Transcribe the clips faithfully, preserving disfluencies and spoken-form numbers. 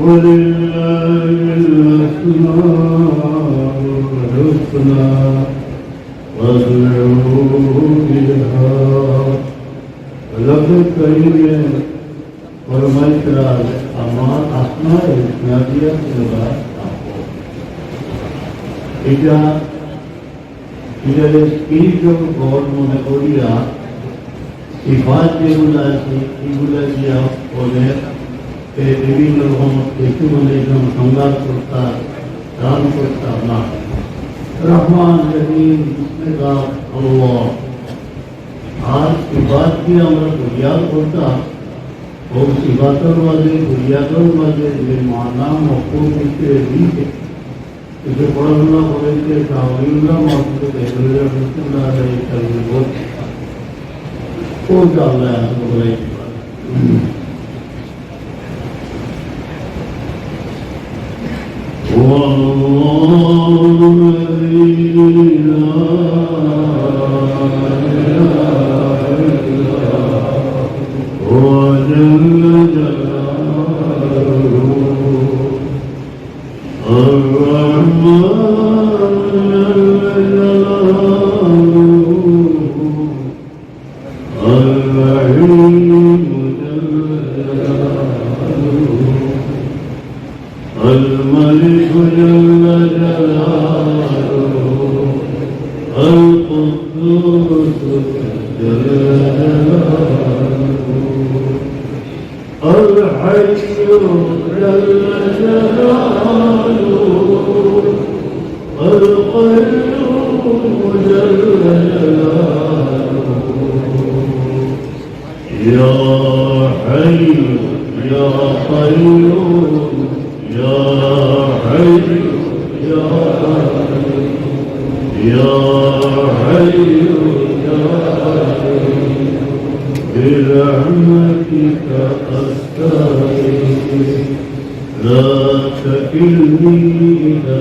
ولله الأسماء الحسنى فادعوه بها। রব্বে করিমে ফরমাইতরা, আমার আসমায়ে হুসনা দিয়া তোমরা ডাকো। ইটা নিজের স্পিরিচুয়াল গড মনে করিয়া সিফাত যেগুলা আছে, এগুলা দিয়া অনেকে বিভিন্ন রকম কিছু মানে একদম সংঘাত করতা, দান করতা না। রহমান, রহিম, বিষ্ণু, আল্লাহ। আর সিফাত দিয়া আমরা বুনিয়াদ করতাম, ও সিফাতর মাঝে, বুনিয়াদর মাঝে যে মানা মফহুম ভিতরে দিছে, কিছু পড়াশোনা করেছে, শাহ ওলিউল্লাহ মাহফিজে দেহলভী রহমতুল্লাহ আলাইহি তার নিকট। ও যে আল্লাহ এখন বলে هو الله الذي لا إله إلا هو جل جلاله. الرحمن جل جلاله، الرحيم جل جلاله، الملك جل جلاله، القدوس جل جلاله. الحي جل جلاله، القيوم جل جلاله. يا حي يا قيوم، يا حي يا قيوم، يا حي يا قيوم، برحمتك لا تكلني إلى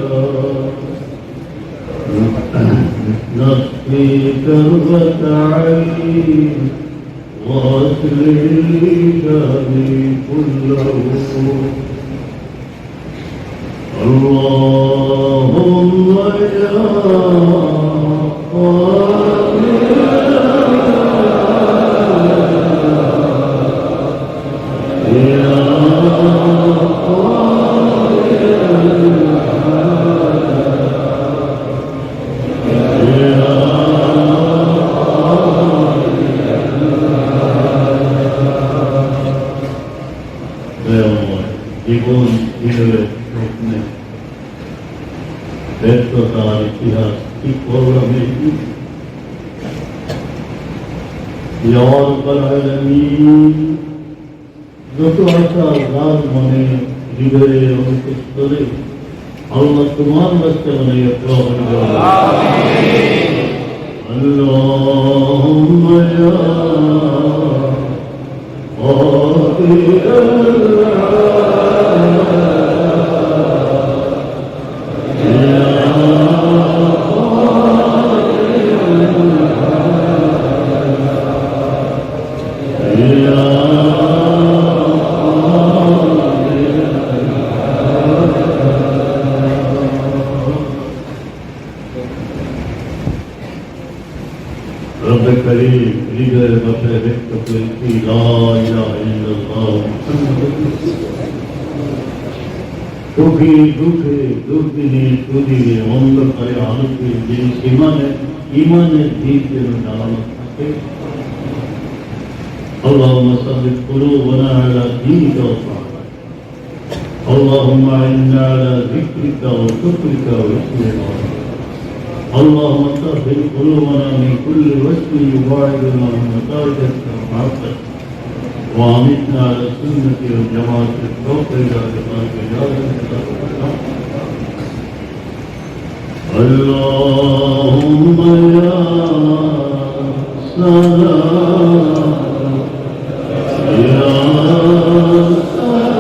نفسي طرفة عين وأصلح لي شأني كله. اللهم يا قادر، يا قادر الحاجة، يا قادر الحاجة. দয়াময়, জীবন হৃদয়ের স্বপ্নে ব্যর্থতার ইতিহাস কি করলাম এই? ইয়া রাব্বাল আলামিন, যত আশা যার মনে, হৃদয়ে, অন্তঃস্থলে, আল্লাহ তোমার রাস্তা বানাইয়া দেওয়া হইল। اللهم يا قاضي الحاجة، يا قاضي الحاجة، يا قاضي الحاجة. রব্বে করিম, হৃদয়ের মাঝে ব্যক্ত করেছি, লা ইলাহা ইল্লাল্লাহ মুহাম্মাদুর রাসূলুল্লাহ। সুখে দুঃখে, দুর্দিনে সুদিনে, অন্ধকারে আলোতে, যে ইমানের, ইমানের দীপ যেন জ্বালানো থাকে। اللهم ثبت قلوبنا على دينك وطاعتك. اللهم أعنا على ذكرك وشكرك وحسن عبادتك. اللهم طهر قلوبنا من كل وسخ يباعدنا عن مساجدك ومحبتك. وأمتنا على السنة والجماعة الشوق إلى لقائك يا ذا الجلال والإكرام. اللهم يا سلام، يا سلام، يا سلام.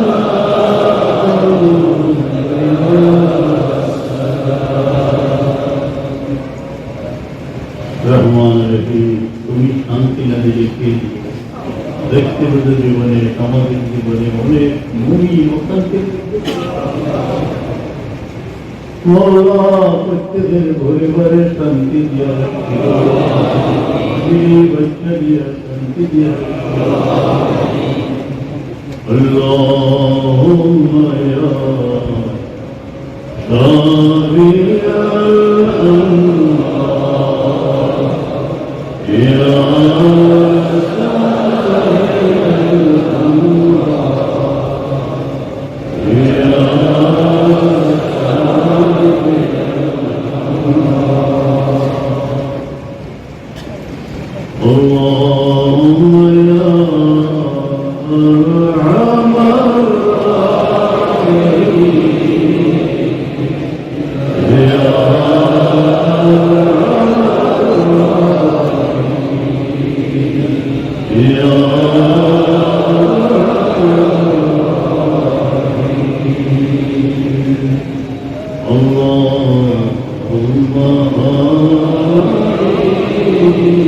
রহমান রহিম, তুমি শান্তি না দিলে কে দিবে? ব্যক্তিগত জীবনে, সামাজিক জীবনে অনেক মুমিন অশান্তির মাওলা, প্রত্যেকের পরিবারে শান্তি দিয়া রাখিও, বিবি বাচ্চা দিয়া শান্তি দিয়া রাখিও। اللهم يا شافي الأمراض، يا شافي الأمراض، يا شافي الأمراض. اللهم يا أرحم الراحمين، يا أرحم الراحمين، يا أرحم الراحمين. اللهم آمين. آمين.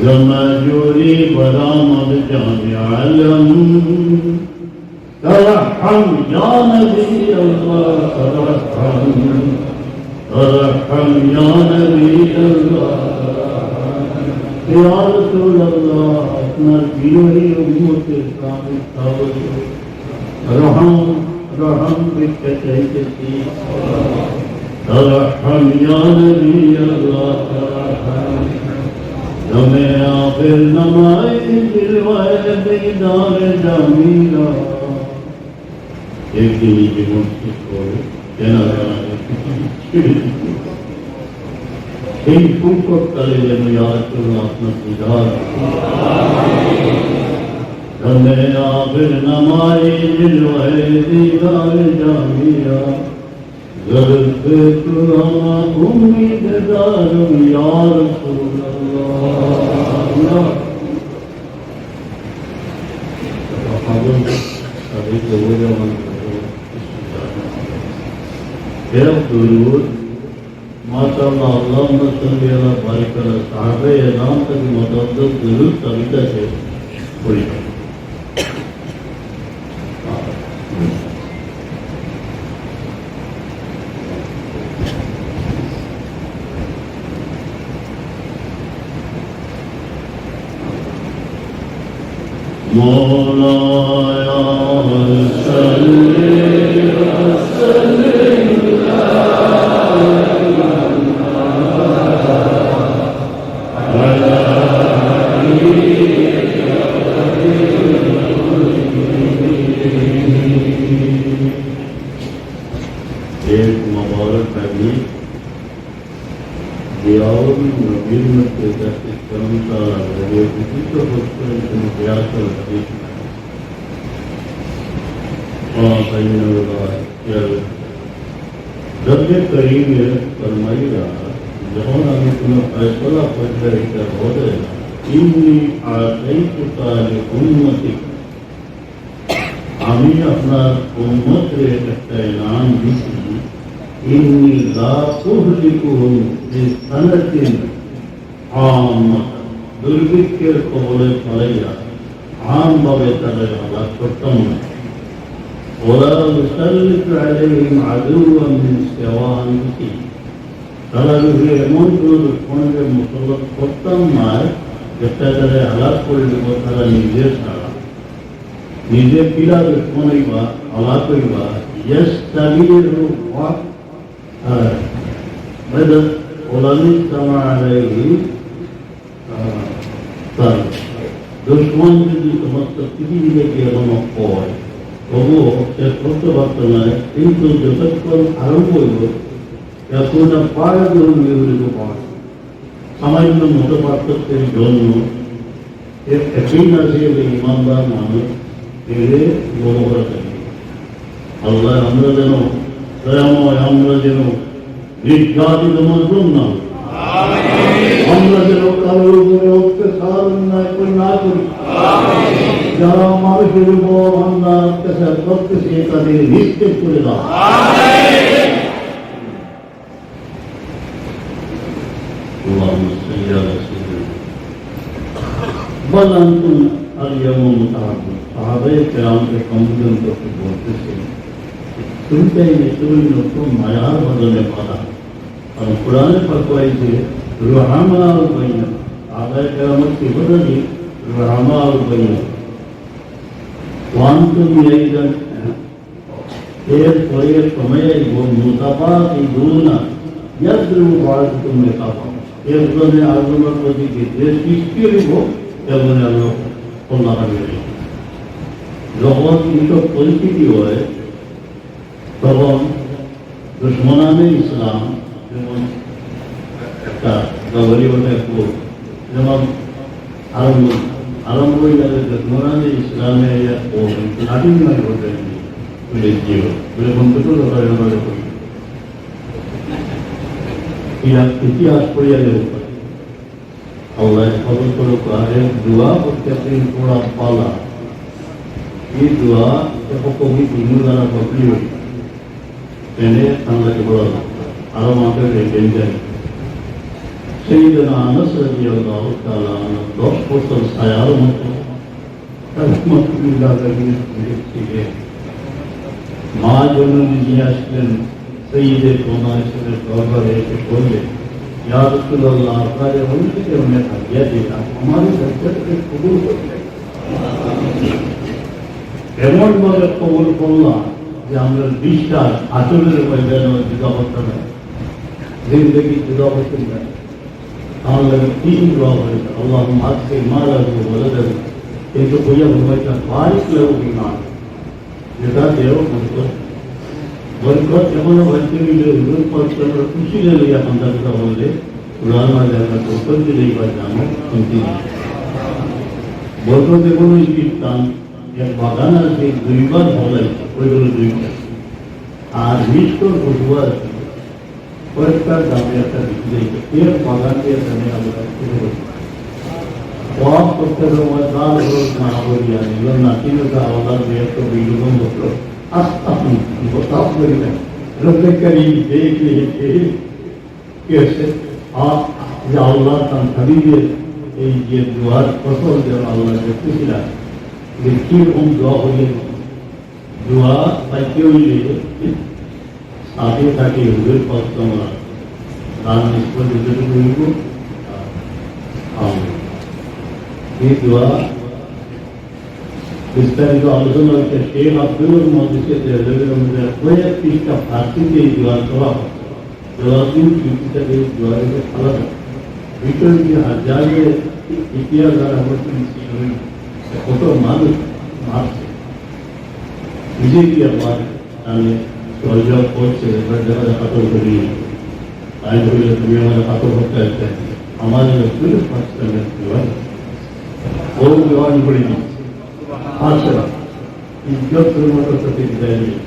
جمع جوڑی برآمد جان عالم۔ ترحم يا نبي الله، ترحم، ترحم يا نبي الله، ترحم। ইয়া রাসূলুল্লাহ, আপনার বিনয়ী উম্মতের কাছে রহম, রহম ভিক্ষা চাইতেছি। ترحم يا نبي الله، ترحم. دم آخر نمائے جلوۂ دیدار جامی را۔ একদিন এই জীবন শেষ হবে, কেন জানা নেই। সেই সংকটকালে যেন ইয়া রাসূলুল্লাহ আপনার দিদার। دم آخر نمائے جلوۂ دیدار جامی را۔ ز لطف تو ہم امید دارم یا رسول اللہ۔ درود، ماشاءاللہ، اللهم صل على بارك على صحابہ اعظام تک متعدد درود ثابت ہے۔ مولاي صل وسلم دائما على حبيبك خير الخلق. ایک مبارک حدیث ضیاء النبیر میں پیدا کی کرم تعالیٰ نے یہ کسی کو بخشے، تم ضیاء کو نصیب کرے۔ ہاں، صحیح نہ ہوگا، کیا نبی کریم فرمائیے گا، যখন আমি কোনো ফয়সালা করতে এটা হবে, إني أعطيتك لأمتك، আমি আপনার উম্মতরে একটা ইনাম দিছি, إني لا أهلكهم بسنة عامة، দুর্ভিক্ষের কবলে ফালাইয়া আমভাবে তাদের হালাক করতাম না। ولا أسلط عليهم عدوا من سوى أنفسهم، তারার উপরে এমন কোনো দুশমনরে মুসল্লত করতাম না, যেটা তারা হালাক করে দিব তারা নিজে ছাড়া। নিজে কিলা দুশমন অইবা, হালাক অইবা, يستمير وقت، আহ, بدأ ولم يستمع عليه، আহ, তার দুশমন যদি সমস্ত পৃথিবী থেকে এমন হয়, তবুও শেষ করতে পারত না, কিন্তু যতক্ষণ আরম্ভ হইল, يكون بعضهم يهلك بعضا। সামান্য মত পার্থক্যের জন্য এ একই নাসিবে ইমানদার মানুষ এরে বড় করা যায়। আল্লাহ আমরা যেন দয়াময়, আমরা যেন নির্যাতিত মজলুম না হই। আমরা যেন কারোর উপরে অত্যাচার অন্যায় করে না করি। যারা মানুষের উপর অন্যায় অত্যাচার করতেছে তাদের নিক্ষেপ করে দাও। اللهم صل على سيدنا। بل أنتم اليوم متحابون। সাহাবায়ে কেরামকে সম্বোধন করতে বলতেছে, "তুমি তাই নেই, তুমি নতুন মায়ার বদলে পালা।" কারণ কোরআনে পাক কইছে, "রুহামাউ বাইনাহুম।" সাহাবায়ে কেরামর সিফত হচ্ছে রুহামাউ বাইনাহুম। ওয়ান্তুম ইয়াইদান, এরপরে সময় আইব, মুতাবাগিদুনা ইয়াদরিবু বা'দুকুম রিকাবা বা'দ। একজনে আরেকজনর প্রতি বিদ্বেষ সৃষ্টি হইব, একজনে আল্লাহ কল্যাণ করবে। যখন এইসব পরিস্থিতি হয়, তখন দুশমনানে ইসলাম, যেমন একটা গাওয়ালি ওঠে, যেমন আরম্ভ, আরম্ভ হয়ে গেলে দুশমনানে ইসলামে এক লাঠি মারি ওঠে, বলে, "জিও।" বলে, "বন্ধু তো ধরে ধরে করি।" ইতিহাস, ইতিহাস পড়িয়া গেল। আল্লাহ হেফাজত করুক। আর এক দোয়া প্রত্যেকদিন পড়া পালা। এই দোয়া এক কবি তিন দ্বারা কবি হইল। এনে আল্লাহকে বলা হলো। আরো মাঠে রেখে দেন। সাইয়েদনা আনাস রাদিয়াল্লাহু তাআলা আনহু দশ বছর ছায়ার মতো রহমতুল্লাহ আলাইহি ছিলেন। মা জননী নিয়ে আসলেন, সৈয়দে কওনাইনের দরবারে এসে বললেন, "ইয়া রাসূলুল্লাহ, আপনারে অনেক অনেক হাদিয়া দিলাম, আমার এই হাদিয়াটাকে কবুল করলেন।" এমন ভাবে কবুল করলাম যে আমরা বিশ্বাস আচরণের ময়দানে জুদা করতে পারি, জিন্দগি জুদা করতে পারি। আমার লাগে তিন দোয়া হয়েছে, "আল্লাহুম্মা আকসির মালাহু ওয়া ওয়ালাদাহু।" কিন্তু কইয়া ফরমাইছে, "বারিক লাহু ফিমা।" যেটা দেও বরকত। বরকত এমন হইতে হইলে হুজুর পাক সাল্লাল্লাহু আলাইহি ওয়াসাল্লাম খুশি হয়ে লইয়া কান্দা কথা বললে, কোরআন মাঝে আমরা বরকত দিলেই বা জানো, শান্তি দিলে। বরকত এমন হইতে তান এক বাগান আছে, দুইবার ফলাইছে, ওইগুলো দুইবার। আর মিষ্টির খুশবু আছে, কয়েকটা দামে একটা বিক্রি হয়েছে। এর বাগান দিয়ে জানে আমরা শুরু করছি। ওয়াজ করতে সময় তার খরচ না করি আর নিজের নাতিনকে আলাদা দিয়ে একটা বিনোদন করলো। আস্তে আস্তে তাপ করি না। রব্বে করিম দেখ লেগেছে। কি হয়েছে? আ-, যে আল্লাহ তার হাবিবের এই যে দোয়ার ফসল যেন আল্লাহ দেখতেছিলাম, যে কিরকম দোয়া হয়ে দোয়া পাইতে হইলে সাথে থাকে হুজুর পাক সাল্লাল্লাহু আলাইহি ওয়াসাল্লাম। দান নিষ্ফল যতটুকু হইব, আম-, এই দোয়া বিস্তারিত আলোচনা হচ্ছে শেখ আব্দুল মুহাদ্দিসের দেহলভীর মধ্যে কয়েক পৃষ্ঠা ফার্সিতে এই দোয়ার জবাব। জবাব দিন কিন্তু তাদের জবাবের আলাদা। ভিতরে যে হাজারে ইতিহাস আর আমার কত মানুষ মারছে। নিজে কি আবার আমি সহযোগ করছে, এবার দেখা দেখা তো করি। আমি বলি, "তুমি আমার কথা করতে আসতে, আমার জন্য তুমি পাঁচ টাকা দিবা।" ও জবান করে দিচ্ছে। আসলে ইজ্জত মতো সাথে বিদায় নিয়ে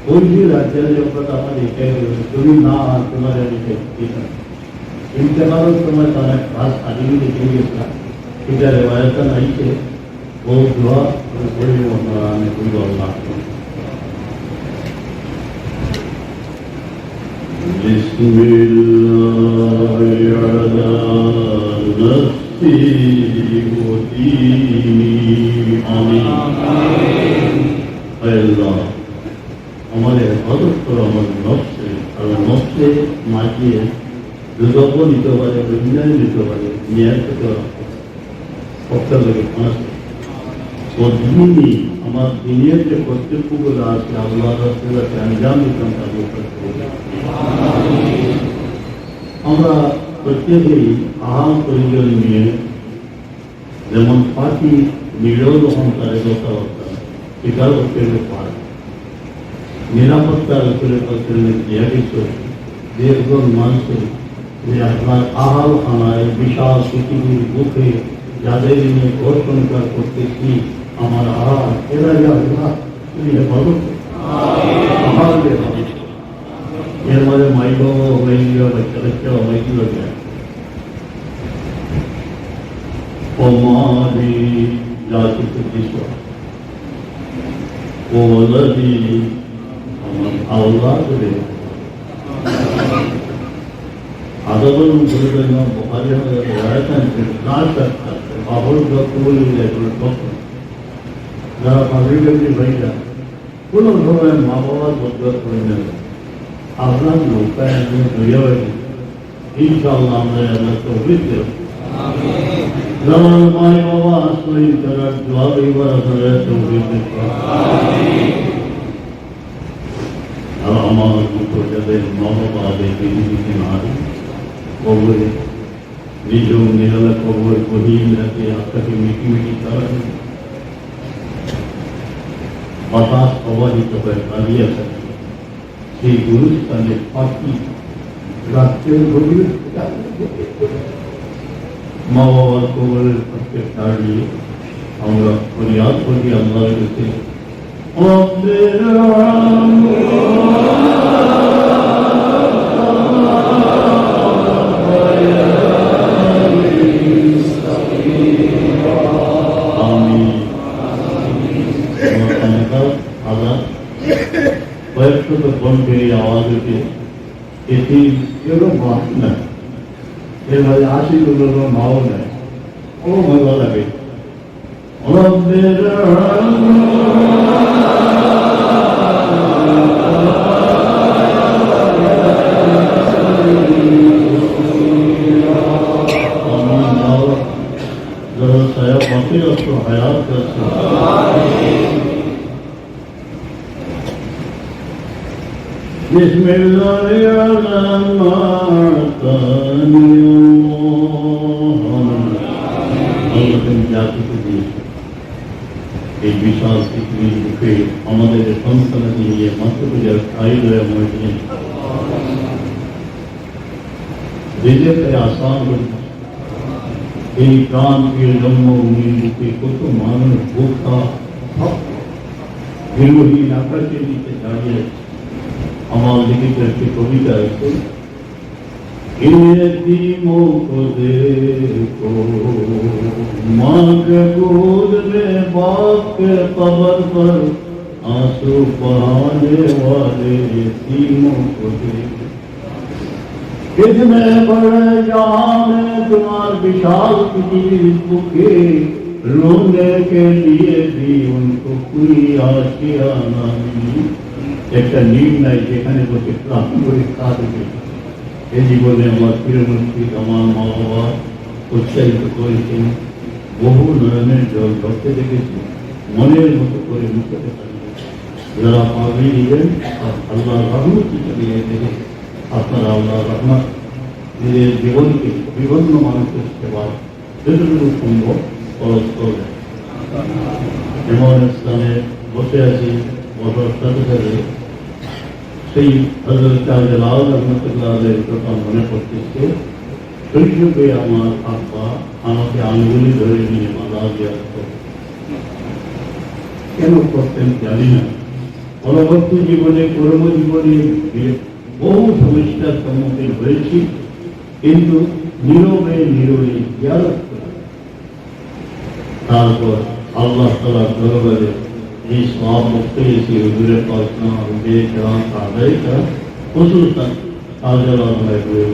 ওই যে রাজ্যে যখন আমার এটাই বলে, "তুমি না, তোমার আমি দেখি না।" ইন্তেকালের সময় তার এক হাত খালি দেখে গেছিলাম, এটা রেওয়ায়ত নাই যে ও দোয়া করে পড়ে আপনারা আমি বলবো আল্লাহ। بسم الله على نفسي وديني। آمين। আয় আল্লাহ, আমারে হেফাজত করো আমার নফসে, কারণ নফসে মাঝে দুর্ভাগ্য নিতে পারে, অন্যায় নিতে পারে, ন্যায় করতে পারে। সবটা লাগে মানসে। ও দিনই আমার দিনের যে কর্তব্যগুলো আছে, আল্লাহর রাস্তায় যাতে আঞ্জাম দিতাম, তা আল্লাহ পাক করবে। আমরা প্রত্যেকেই আহাল প্রয়োজন নিয়ে যেমন পাখি নিরীহ যখন তারে রক্ষা করতাম, শিকার করতে গেলে পারে। নিরাপত্তার উপরে করতে গেলে দিয়া গেছে যে একজন মানুষের যে আপনার আহাল খানায় বিশাল পৃথিবীর বুকে যাদের নিয়ে ঘর সংসার করতেছি, আমার আহাল, এরা যে আল্লাহ, তুমি হেফাজত করো। আহাল যে আল্লাহ। এর মাঝে মাই বাবা, মাই বাবা, বাচ্চা কাচ্চা, মাই কি বাচ্চা। ও মা, আমি যা কিছু দিছ, ও ওয়ালাদি, আমার আওলাদ রে। আদাবুল মুফরদ ইমাম বুখারী আমাদের রেওয়ায়াত আনছেন, لا شك, কাফের যত বলি যায়, কোনো শক নেই। যারা কাফির বেটি ভাইরা, কোনো সময় মা বাবার বদদোয়া করে নেবে। আপনার নৌকায় আমি দরিয়া বাড়ি, ইনশাআল্লাহ আমরা আল্লাহ তৌফিক দেব। যারা মা বাবা আশ্রয়, তারা দোয়া এবার আপনারা তৌফিক দেব। আর আমার মতো যাদের মা বাবা আছে, পৃথিবীতে নাই, কবরে, নিজেও নিরালা কবর, গহীন রাতে আকাশে মিটি মিটি তারা, বাতাস প্রবাহিত হয় কালিয়া কালি, সেই গুরুস্থানে পাখি রাত্রের গভীর মা বাবার কবরের পাশে দাঁড়িয়ে আমরা ফরিয়াদ করি আল্লাহর কাছে, رب ارحمهما كما ربياني صغيرا. آمين. আমার খানেকার আজাদ কয়েকশত কণ্ঠে এই আওয়াজ উঠে, এটি কেউ মাফ না, এর মাঝে আশি কোনো মাও নাই, ও মজা লাগে। رب ارحمهما. আমিন। যারা সায়া বাকি আছো, হায়াত আছো। بسم الله الرحمن الرحيم. আল্লাহ তুমি যা কিছু দিয়েছো, এই বিশাল পৃথিবীর বুকে আমাদের সন্তানাদি নিয়ে মাতৃপূজার আয়োজন হয়েছে। রিজিককে আসান করে দাও। এই প্রাণ প্রিয় জন্মভূমির বুকে কত মানুষ ভোক্তা, গৃহহীন আকাশের নিচে দাঁড়িয়ে আছে। আমার লিখিত একটি কবিতা আছে, ان یتیموں کو دیکھو، ماں کے گود میں، باپ کے قبر پر، آنسو بہانے والے یتیموں کو دیکھو۔ کتنے بڑے جہاں میں تمہارے، বিশাল পৃথিবীর বুকে, رونے کے لیے بھی ان کو کوئی آشیانہ نہیں۔ একটা নিম নাই যেখানে বসে প্রাণ ভরে কাঁদবে। এই জীবনে আমার প্রিয় মুর্শিদ আমার মা বাবা উৎসাহিত করেছেন, বহু নয়নের জল ঝরতে দেখেছি, মনের মতো করে মুছাতে পারিনি। যারা পাগড়ি নিলেন, আল্লাহর রহমত হিসেবে এদেশে আপনারা আল্লাহর রহমত নিজের জীবনকে বিভিন্ন মানুষের সেবায় যতটুকু সম্ভব খরচ করবেন। এমন স্থানে বসে আছি, বসার সাথে সাথে সেই হযরত শাহজালাল রহমতুল্লাহ আলাইহির কথা মনে পড়তেছে। শৈশবে আমার আব্বা আমাকে আঙ্গুলি ধরে নিয়ে মালা জিয়ারত করতেন। কেন করতেন জানি না। পরবর্তী জীবনে, কর্মজীবনে বহু সমস্যার সম্মুখীন হয়েছি, কিন্তু নীরবে নীরবে জিয়ারত করে। তারপর আল্লাহ তাআলার দরবারে এই সওয়াব পেয়েছি, হুজুরে পাক সাহেব, আম্বিয়ায়ে কেরাম, সাহাবায়ে কেরাম, খুসুসান শাহজালাল ভাই বলে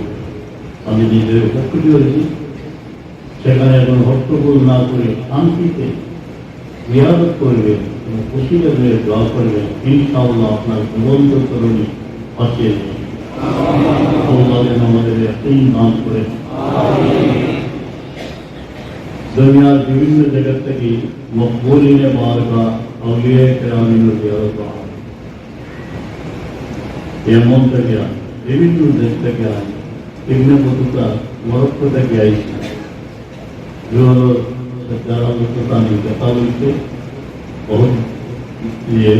আমি নিজে উপকৃত হয়েছি। সেখানে এখন হট্টগোল না করে শান্তিতে জিয়ারত করবেন এবং খুশি হয়ে দোয়া করবেন, ইনশাআল্লাহ আপনার জীবন্ত তরুণী বাঁচিয়ে দেবেন। আল্লাহ যেন আমাদের ইয়াকিন দান করেন। দুনিয়ার বিভিন্ন জায়গা থেকে মকবুলিনে বারগাহ আউলিয়ায়ে কেরামিনও জিয়ারত করা হয়। ইয়ামন থেকে আয়, বিভিন্ন দেশ থেকে আয়। ইবনে বতুতা মরক্কো থেকে আইছে। দুই হাজার সতেরো বছর তার ইন্তেকাল হইছে। বহুত ইয়ে,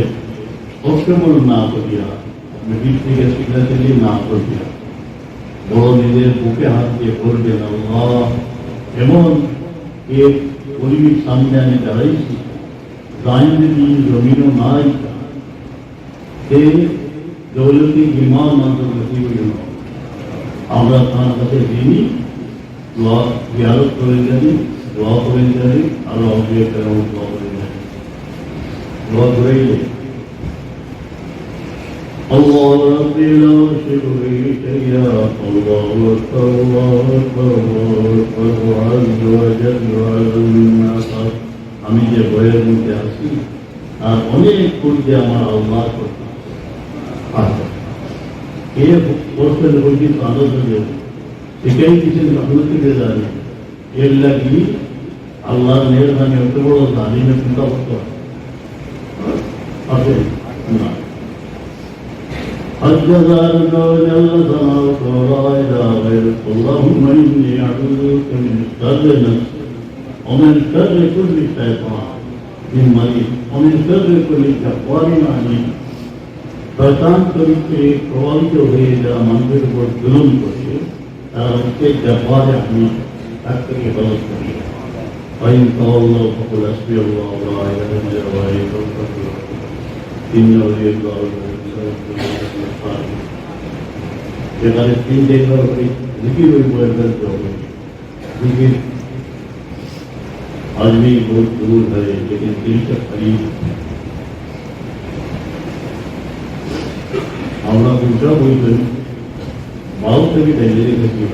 কষ্ট করে না করিয়া, আপনি বিশ থেকে শিক্ষা থেকে না করিয়া, বড় নিজের বুকে হাত দিয়ে বলবেন, আল্লাহ, এমন এক পরিবেশ সামনে আমি দাঁড়াইছি, জাইন যদি জমিনও নাই, এই দৌলতে ইমাম আব্দুল লতিফ ইমাম। আমরা তার কাছে ঋণী, দোয়া, জিয়ারত করেন জানি, দোয়া করেন জানি, আরো আউলিয়া কেরাম দোয়া করেন জানি। দোয়া করেই যাই। الله ربي لا أشرك به شيئا. الله أكبر، الله أكبر، الله أكبر، عز وجل وعظم ما قال. আমি যে ভয়ের মধ্যে আছি, আর অনেক পূর্বে আমার আল্লাহ করতে আছে। এ প্রশ্ন করছি, তাদের যদি শিখাই দিয়েছেন, আপনাকে জানি। এর লাগি আল্লাহর মেহেরবানি অত বড় জালিমে চিন্তা করতে পারে? আছে? না। حتى لا إله إلا الله، لا إله غيرك، اللهم إني أعوذ بك من شر نفسي ومن شر كل شيطان من مريد ومن شر كل جبار عنيد। শয়তান চরিত্রে প্রভাবিত হয়ে যারা মানুষের উপর জুলুম করে, তারা হচ্ছে জব্বার আদমি, তার থেকে হেফাজত করি। فإن تولوا فقل حسبي الله لا إله إلا هو عليه توكلت وهو رب العرش العظيم. إن ولي الله الذي نزل القرآن. যেখানে তিন জায়গার উপরে জিকির ওই বয়ান করতে হবে। জিকির আজমি বহুত দূর হয়, লেকিন দিলটা করিব। আমরা দুটা বলবেন, বারো থেকে বেরিয়ে গেছি।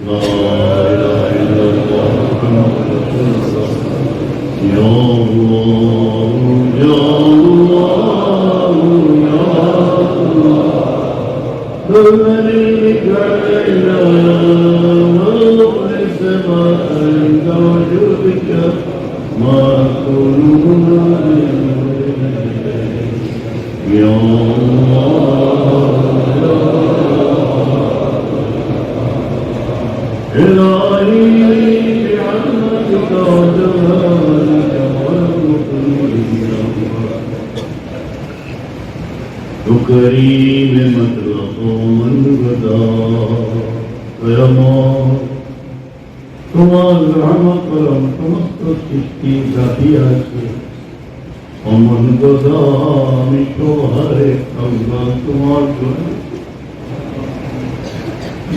لا إله إلا الله محمد رسول الله. يا الله، يا الله، يا الله. بمنك علينا وبالسماء وجودك ما كنا يا الله، يا الله. إلهي بعظمتك وجلالك والمكرم يا الله. تو کریم مطلق و من گدا، اے اللہ، তোমার রহমত করম সমস্ত সৃষ্টি জাতি আছে। অমন গদা আমি তো হারে কাঙ্গাল তোমার দোয়া।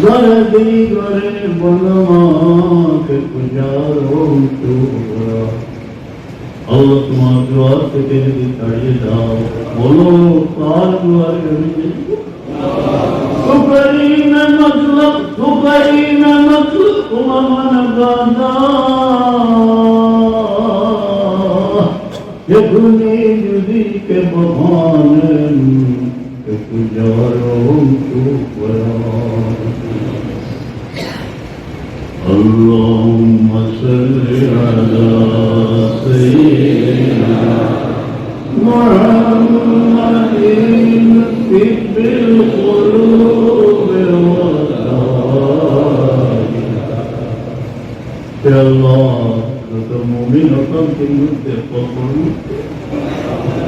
যারা যেই ঘরে বনমাকে পূজার অংশ করা। আল্লাহ তোমার দুয়ার থেকে যদি তাড়িয়ে দাও, বলো, কার দুয়ারে আমি যাই? تو کریم مطلق، تو کریم مطلق و من گدا. یکونی جزی که بخوانم، که کجا روم تو قرآن. اللهم صل على سيدنا محمد طب القلوب والأبدان. এ আল্লাহ, যত মুমিন অকল তিন মুহূর্তে কবর,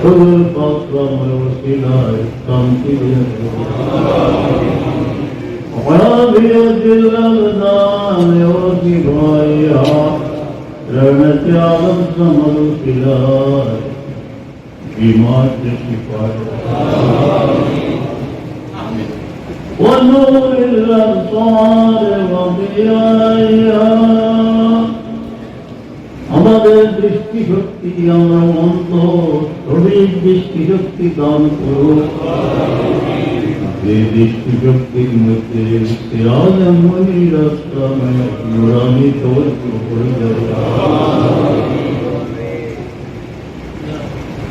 হুজুর পাক আমার ওসিলায় শান্তি দিয়ে দেন। وعافية الأبدان وشفائها برحمة أعظم الصمد الإله. بیمار کے شفا دے۔ ونور الأبصار وضيائها. আমাদের দৃষ্টিশক্তি, আমরা অন্ধ, সঠিক দৃষ্টিশক্তি দান করো। এই দৃষ্টিশক্তির মধ্যে সিরাজ মুনির রাস্তা, নুরানি তওয়াজ্জুহ করে দেওয়া।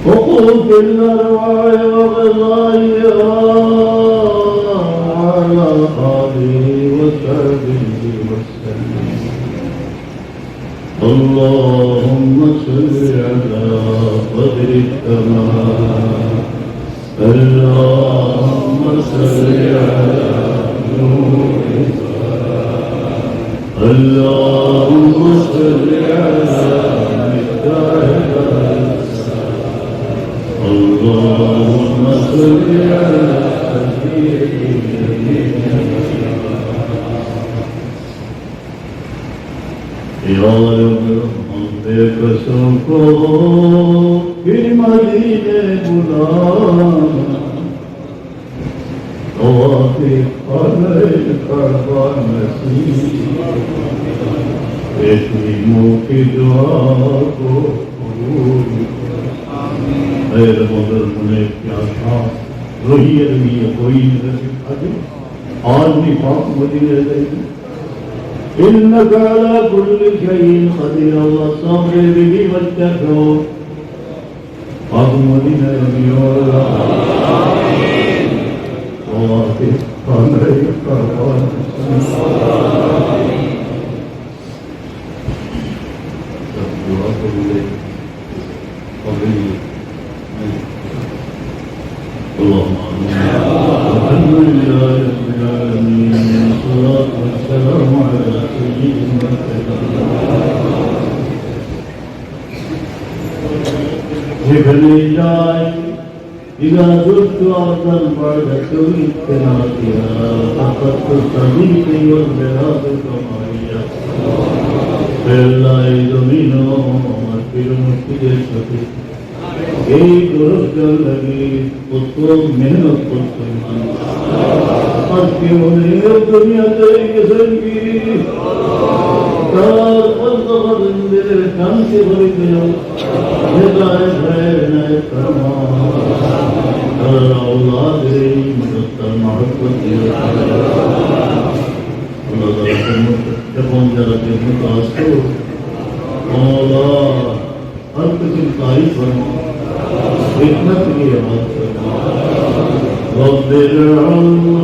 وقوت الأرواح وقضائها على آله وصحبه اللهم صل على قدر التمام. اللهم صل على نور السلام. اللهم صل على مفتاح السلام. اللهم صل على سيدنا محمد. یا رب، ہم بے کسوں کو پھر مدینے بلانا، طواف خانہ کعبہ نصیب، یتیموں کی دعا کو قبول۔ اے رب، ہمارے پیاسا، روہی روہی کوئی نہ آج بھی پاک مدینے جائے۔ انک علی کل شیء قدیر۔ اللہ صبر بی بی بچہ کو پاک مدینے رکھیو اللہ۔ اور سب دعا کر لے۔ اللهم آمين۔ الحمد لله رب العالمين، والصلاة والسلام على سيدنا محمد۔ যেখানে যাই إذا زرت أرضا بعد توطينها فقدت صديقي والبلاد كما هي। আল্লাহ, এই জমিনও আমার পীর মুর্শিদের সাথে এই দরজার লাগি কত মেহনত করছে মানুষ। আজকে অনেক দুনিয়া থেকে গেছেন কি, তার ফলসফা জিন্দেগির শান্তি করে দিও। হেদায়েত, হেদায়েত ফরমাও। তার আওলাদে এই মদরসার মহব্বত দিও। আল্লাহ তাআলা খেদমত করতে, এবং যারা খেদমত আসো, আল্লাহ, ہر قسم تعریف فرماؤ، حکمت کی آواز فرماؤ۔ رب ارحمهما۔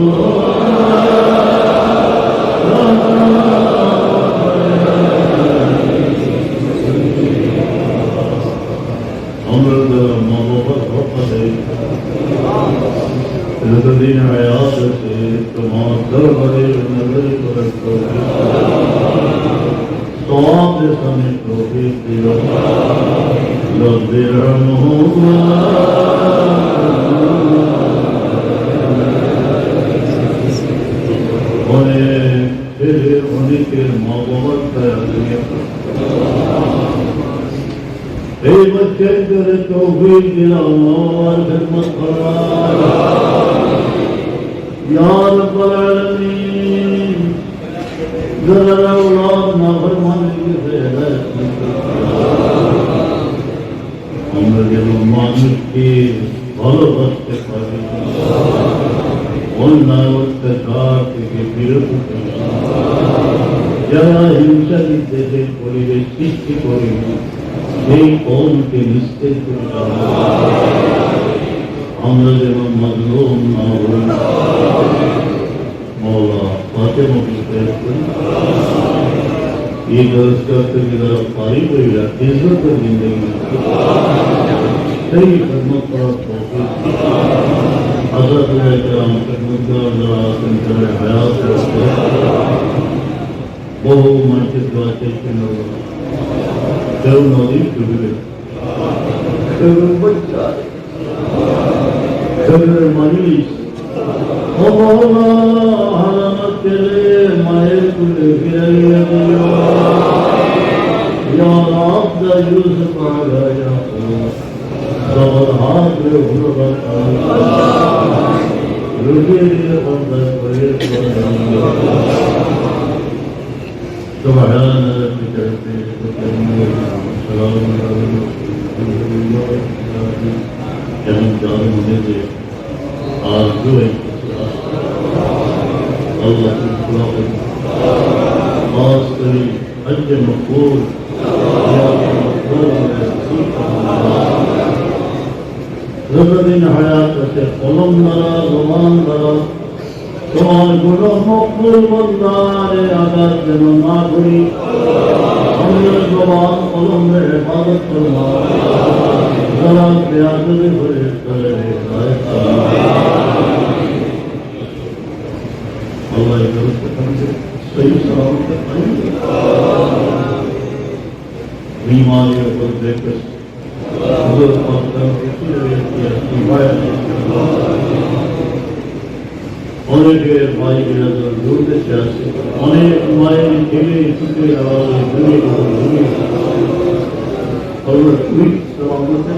আমরা যারা মা বাবার হক আদায়, যতদিন হায়াত আছে, তোমার দরবারে নজর করার তৌফিক, সওয়াব রেসানির তৌফিক দিও। رب ارحمهما۔ অনেক ছেলে, অনেকের মা বাবার ছায়া দুনিয়া। এই বাচ্চাদের তৌফিক দিলাম, আমার খেদমত করার। ইয়া রাব্বাল আলামিন, যারা আওলাদ নাফরমানের গেছে হেদায়েত নসিব করো। আমরা যেন মানুষকে ভালোবাসতে পারি, অন্যায় অত্যাচার থেকে বিরত থাকি, যারা হিংসা বিদ্বেষের পরিবেশ সৃষ্টি করে, সেই কওমকে নিস্তেজ করে দেওয়া। আমরা যেন মজলুম না হই। مولا، فاتحہ مبارک پیش کری۔ یہ درس کرتے کی طرف فارغ ہوئی ہے، عزت اور زندگی میں صحیح خدمت پر توفیق۔ اساتذہ کرام، خدمتگار حضرات، ان کے حیات رکھتے۔ بہو مائیں دعا چاہتے ہیں اللہ۔ کرو نوری قبول۔ کرو بچہ۔ کرو مریض۔ ও বাবা, হারানো ছেলে মায়ের কোলে ফিরাইয়া দিও। ইয়া রাব, দা ইউসুফ আলা ইয়াকুব। বাবার হাত ধরে হুলো বাবা। রুটি দিয়ে বাবা করে। سبحان ربك رب العزة عما يصفون، وسلام على المرسلين، والحمد لله رب العالمين। যেমন যার মনে যে আরজু, আল্লাহ তুমি পুরা করো। খাস করি হজ্জে মকবুল, যতদিন হায়াত আছে, কলম দ্বারা, জবান দ্বারা, তোমার গুনাহ মকবুল বান্দারে আঘাত যেন না করি। জবান কলমে হেফাজত ফরমা। যারা বেয়াদবি করে চলে, হেদায়েত দান। আল্লাহ এই ব্যবস্থা সহি সালামতে পাই। বিমারি উপর দেখে হুজুর পাক তার পিছনে রেখে কিফায়াত। অনেকে ভাই বিরাদর দূর দেশে আছে, অনেক মায়ের ছেলে সুখে আরামে ঘুরে ঘুরে ঘুরে। আল্লাহ তুমি সালামতে